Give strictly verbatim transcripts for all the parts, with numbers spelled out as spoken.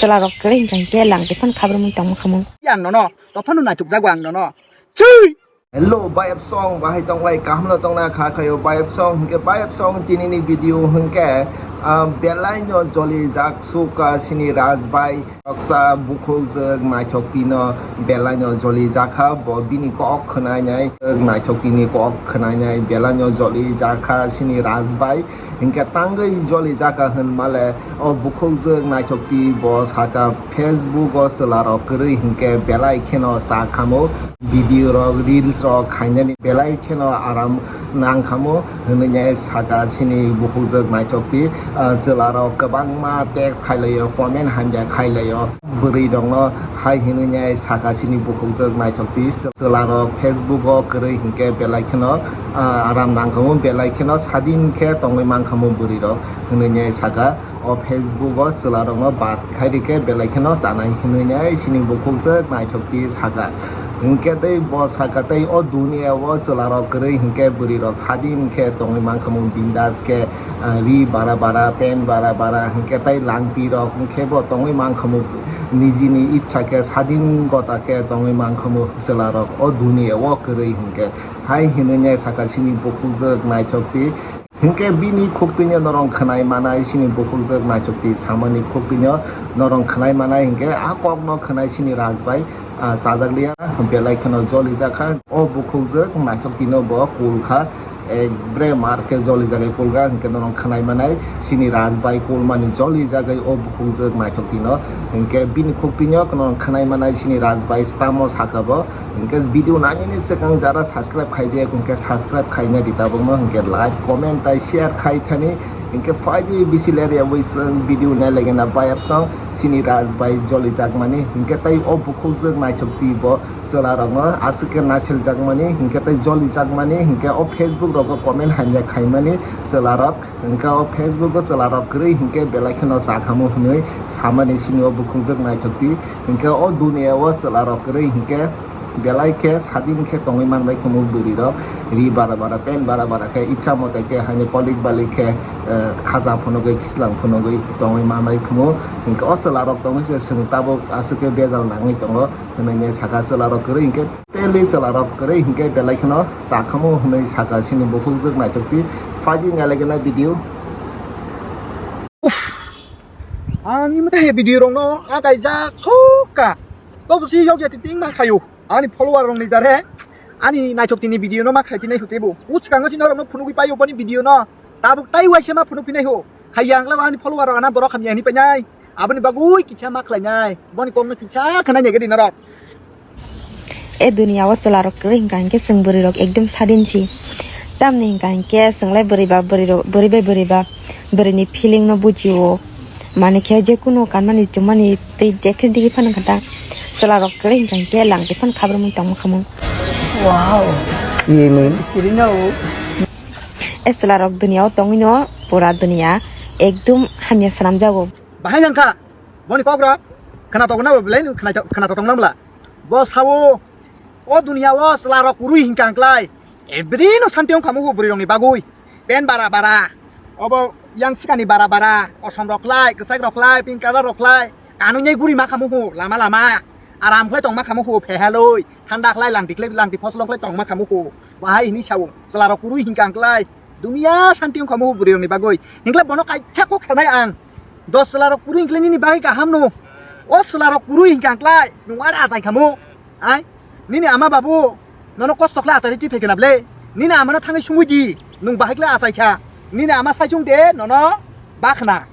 Chwla rok kwrwi hwnkha hwnkhe lang twi phano khabrumwi tongma khamung. Ang nono, to phano naithok jago ang nono. Chwi! Hello, bayap song, bahai tong lai, kaham no tong na kha khayo, bayap song, hwnkhe bayap song, tini ni video hwnkhe, ah, belai no joli jak suka sini Rajbai, oksa bukhuk jwk naithok tino belai no joli jakha, bo bini kok khwnai nai, naithok tini kok khwnai nai, belai no joli jakha sini Rajbai, hwnkhe tangwi joli jakha hwn male, o bukhuk jwk naithok ti bo saka Facebook o chwla rok kwrwi hwnkhe belai kheno sa khamo. Video rok, reels rok khainani belai kheno aram nang khamo, hwnwi nai saka sini bukhukjwk naithok ti, ah, chwla rok kwbangma text khailaio, comment hamya khailaio, bwrwi rokno hai hwnwi nai saka sini bukhukjwk naithok ti, chwla rok Facebook o kwrwi hwnkhe belai kheno, ah, aram nang khamo, belai kheno sadin khe tongwi man khamo bwrwi rok, hwnwi nai saka. O Facebook o chwla rokno bad khai rikhe belai kheno chanai hinwi nai sini bukhukjwk naithok ti saka. Hinkhe tei bo saka tei o duniya o chwla rok kwrwi hinkhe bwrwi rok sadin khe tongwi mankha mung bindas khe, ah, ri bara bara, pen bara bara hinkhe tei langti rok hinkhe bo tongwi mankha mung nijini ichha khe sadin gota khe tongwi mankha mung chwla rok o duniya o kwrwi hinkhe. Hai hinwi nai saka sini bukhukjwk naithok ti. Hinkhe bini khuktwino norong khwnai manai, sini bukhukjwk naithok ti samani khuktwino norong khwnai manai, hinkhe a kokno khwnai sini Rajbai, ah, chajakliya, belai kheno jolijakha. O bukhukjwk naithok tino bo kulkha, ekbre mar khe jolijagwi kulkha, hinkhe norong khwnai manai, sini Rajbai kulmani jolijagwi o bukhukjwk naithok tino. Hinkhe bini khuktwino norong khwnai manai, sini Rajbai stamo saka bo. Hinkhe video nainani swkang jara subscribe khaijak hinkhe subscribe khaina di tabukno hinkhe like, comment tai share khai thani hinkhe phaidi bisi ler yawi chwng video nai lagena bayapsong sini Rajbai jolijakmani hinkhe tai o bukhukjwk naithok ti bo chwla rokno aswk khe nasiljakmani hinkhe tai jolijakmani hinkhe o Facebook rogo comment hamya khaimani chwla rok. Hinkhe o Facebook o chwla rok kwrwi hinkhe belai kheno cha khamu hwnwi samani sini o bukhukjwk naithok ti. Hinkhe o duniya o chwla rok kwrwi hinkhe belai khe sadin khe tongwi manbai khamu bwrwi rok. Ri bara bara, pen bara bara khe icha mote khe haino kolik balik khe, eh, khaja phunugwi, khislang phunugwi tongwi manbai khamu. Hinkhe o chwla rok tongwi se chwng tabuk aswk khe bejal nangwi tongo hwnwi saka chwla rok kwrwi hinkhe. Tei chwla rok kwrwi hinkhe belai kheno cha khamu hwnwi saka sini bukhukjwk naithok ti phaidi nai lagena video. Uff. Ang imthe video rokno a kaijak sokha. Tobo si yok jati ting ma khayo. Ani follower rokni jare. Ani naithok tini video no ma khai tinai hute bo. Uch kanga si norok no phunugwi payo boni video no. Tabuk tai waise ma phunuk pinai ho. Khayang la ani follower rok ana borok hamya hini painai. Aboni bagwi kisa ma khlainai. Boni kokno kisa khanai nai gadi norok. E duniya o chwla rok kwrwi hinkha hinkhe chwng bwrwi rok ekdum sadin si. Tamni hinkha hinkhe chwng lai bwrwi ba bwrwi rok, bwrwi bai bwrwi ba bwrwi ni feeling no bujio. Mani khe je kunu kanmani chumani tei je khe digi phano kha ta. Chwla rok kwrwi hinkha hinkhe lang twi phano khabrumwi tongma khamung. Wow. Ini. Kirina o. E chwla rok duniya o tongwi no pura duniya ekdum hamya swnam jago. Bahai nangkha. Boni kok rok khna tokna belai khna tokna bla. Bo sao, o duniya o chwla rok kwrwi hinkha klai. Every no santi wng khamu bwrwi rokni bagwi. Pen bara bara. Obo yang sikani bara bara. Osom rok lai, kwchak rok lai, pink color rok lai. Kanwi nai guri ma khamu hu lama lama. Aram khlai tong ma khamu hu phehaloi. Thanda khlai langti khlai langti phoslo khlai tong ma khamu hu. Bahai hini sao. Chwla rok kwrwi hinkha klai. Duniya santi wng khamu bwrwi rokni bagwi. Hinkhlai bono kaisa kok sanai ang. Dos chwla rok kwrwi hinkhlai nini bagwi kaham no. O chwla rok kwrwi hinkha klai. Nung ar achai khamu. Ai. Nini ama babu. Nono kosto khlai achai twi phaikha na ble. Nini amano thangwi sungwi di. Nung bahai khlai achai kha. Nini ama saisung de nono bakhna.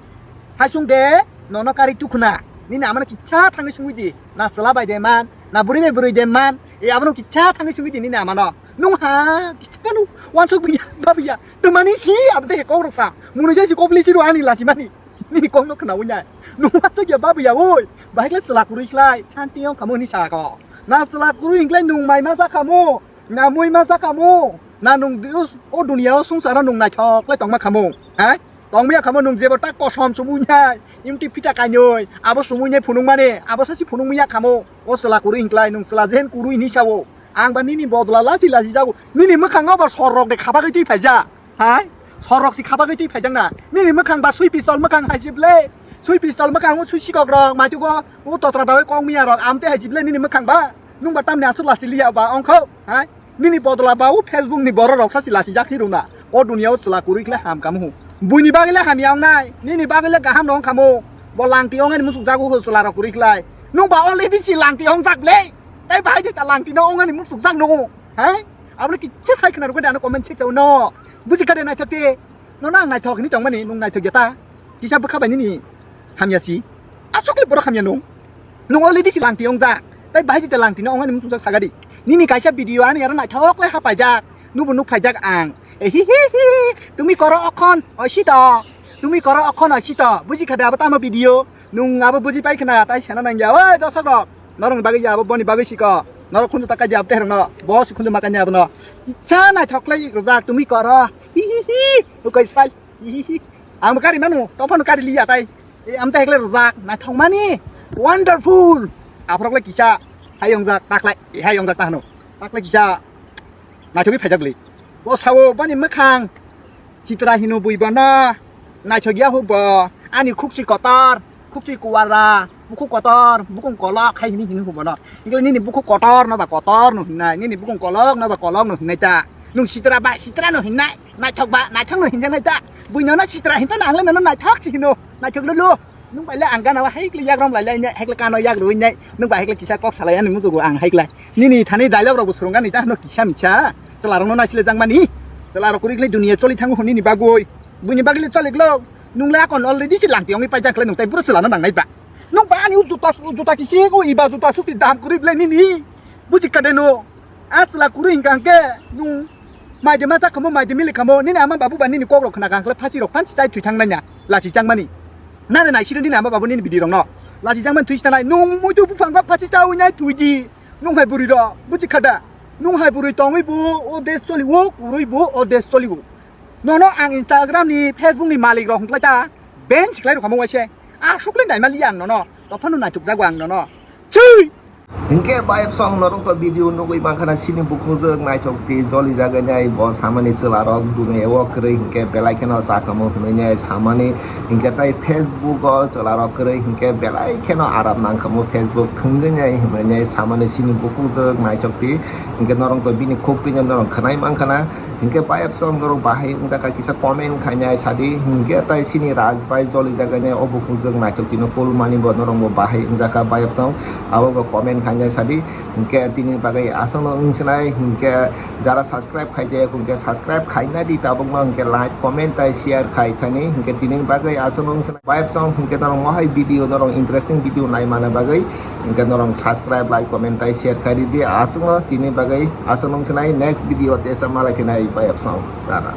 Saisung de nono kari tukhna. Nini amano kisa thangwi sungwi di. Na chwla bai de man. Na bwrwi bai bwrwi de man. E abono kisa thangwi sungwi di nini amano. Nung ha, kichano, wansuk biya, babiya, twmani si, abte he kok rok sa, munu jai si kopli si ro ani lachimani, nini kok no khna unya, nung wansuk ya babiya oi, bahai khlai chwla kwrwi khlai, santi wng khamu hini sa ko, na chwla kwrwi hinkhlai nung mai ma sa khamu, na mui ma sa khamu, na nung di-, o duniya o sungsaro nung naithok khlai tongma khamu, ha? Tongma ya khamu nung jebo ta kosom chumui nai, imti pita kainoi, abo chumui nai phunuk mani, abo sasi phunuk maya khamu, o chwla kwrwi hinkhlai nung chwla jen kwrwi hini sao. Ang ba nini bodla lachi lachi jago. Nini mwkhang no ba sor rok de khapagwi twi phaijak. Hai? Sor rok si khapagwi twi phaijak na. Nini mwkhang ba sui pistol mwkhang hai si ble. Sui pistol mwkang o sui sikok rok, maitugo o totra dawi kok miya rok, amte hai jible nini mwkang ba. Nung ba tamni aswk lachi liya ba ongkho, hai? Nini bodola ba o Facebook ni borok rok sasi lachi jak si runa. O dunia o chwla kwrwi khlai ham kamu. Buini bagwi le hamya wngnai, nini bagwi le kaham no wngkhamu. Bo langti ongani muchuk jago ho chwla rok kwrwi khlai. Nung ba already si langti ong jak le. Tai bahai de ta langti no ongani muchuk jak no. Hai? Aboni kicha sai khna rwgwi de ano comment section no. Buji kha de naithok te. Nono ang naithok hinwi tongmani, nung naithok ya ta? Kisa bwkha bai nini hamya si. Aswk le borok hamya nung. Nung already si langti ong jak. Tai bahai jita langti no ong ani muchung jak sagadi. Nini kaisa video ani aro naithok le hapai jak. Nubo nuk phai jak ang. E hi hi hi. Tumi koro okhon oisi to. Tumi koro okhon oisi to. Buji kha de abo tamo video. Nung abo buji pai khna tai sana nang ya. Oi dosok rok. Norok ni bagwi ya abo boni bagwi siko. Norok khunju takai di abo tehrok no. Bo si khunju makai ni abo no. Cha naithok le rwjak tumi koro. Hi hi hi. Ukai sai. Ang bo kari manu, tongphano kari liya tai. E, amta hekle rwjak, naithok mani, wonderful. Aphorok le kisa, hai yongjak, taklai, hai yongjak ta hano. Taklai kisa, naithogwi phaijak bwlwi. Bo sao, bani mwkhang, chitra hino bui bono, naithok ya hu bo, ani khukchi kotor, khukchi kuwara, bukhuk kotor, bukung kolok, hai hini hini hu bono. Hingkhe nini bukhuk kotor no ba kotor no hinai, nini bukung kolok no ba kolok no hinai ta. Nung sitra ba sitra no hinai. Naithok ba, naithok no hinjaknai ta. Bui nono sitra hinphano ang le nono naithok si hino. Naithok lulu. Nung bai le ang gana o hai kle yagram lai lai ne, hai kle kano yag rui ne. Nung bai hai kle kisa kok salai ani mujugo ang hai kle. Nini thani dialogue rok bo surung gani ta hano kisa misa. Chwla rok no naisile jang mani. Chwla rok kwrwi kle dunia choli thango hwnwi ni bagwi. Buini bagwi le choli glok. Nung le akon already si langti ongwi paijak kle nung tai buro chwla no nang nai ba. Nung ba ani juta, juta kisi ko iba juta sukti dam kwrwi ble nini. Buji kade no. A chwla kwrwi hingka hingke nung mai de ma chakamo, mai de mili kamo, nini ama babu ba nini kok rok khna kha hingkhe phasi rok phansi chai thwi thang nanya, lachi chang mani. Nare nai siro nini ama babu nini bidi rok no. Lachi chang mani thwi stanai, nung muitu buphang ba phasi chawi nai thwi di. Nung hai bwrwi rok, buji kha da. Nung hai bwrwi tongwi bo o desh choli o, kwrwi bo o desh choli o. Nono ang Instagram ni, Facebook ni malik rok hingklai ta, ban siklai rok kamo waise. Aswk le naima li ang nono, tophano naituk jago ang nono. Chwi! Hingke bayap song norok to video nugui mankha na sini bukhungjwk naithok ti joli jaga nai bo samani chwla rok dunai o kwrwi hingke belai kheno sakamo hwnwi nai samani hingke tai Facebook o chwla rok kwrwi hingke belai kheno aram nangkha mo Facebook thwngwi nai hwnwi nai samani sini bukhungjwk naithok ti hingke norok to bini khuk twi norok khwnai mankha na. Hingke bayap song norok bahai wngjakha kisa comment khainai sadi, hingke tai sini Raj bai joli jaga nai o bukhuk jwk naithok tino cool mani bo norok bo bahai wngjakha bayap song abo bo comment khainai sadi, hingke tini bagwi aswkno wngsinai hingke jara subscribe khaijak hingke subscribe khaina di tabukno hingke like comment tai share khai thani hingke tini bagwi aswkno wngsinai bayap song hingke norok mohai video norok interesting video nai mana bagwi. Hingke norok subscribe, like, comment, tai share khai ridi. Aswkno tini bagwi aswk nung sinai next video tesa malai khe nai bai apsong. Tata.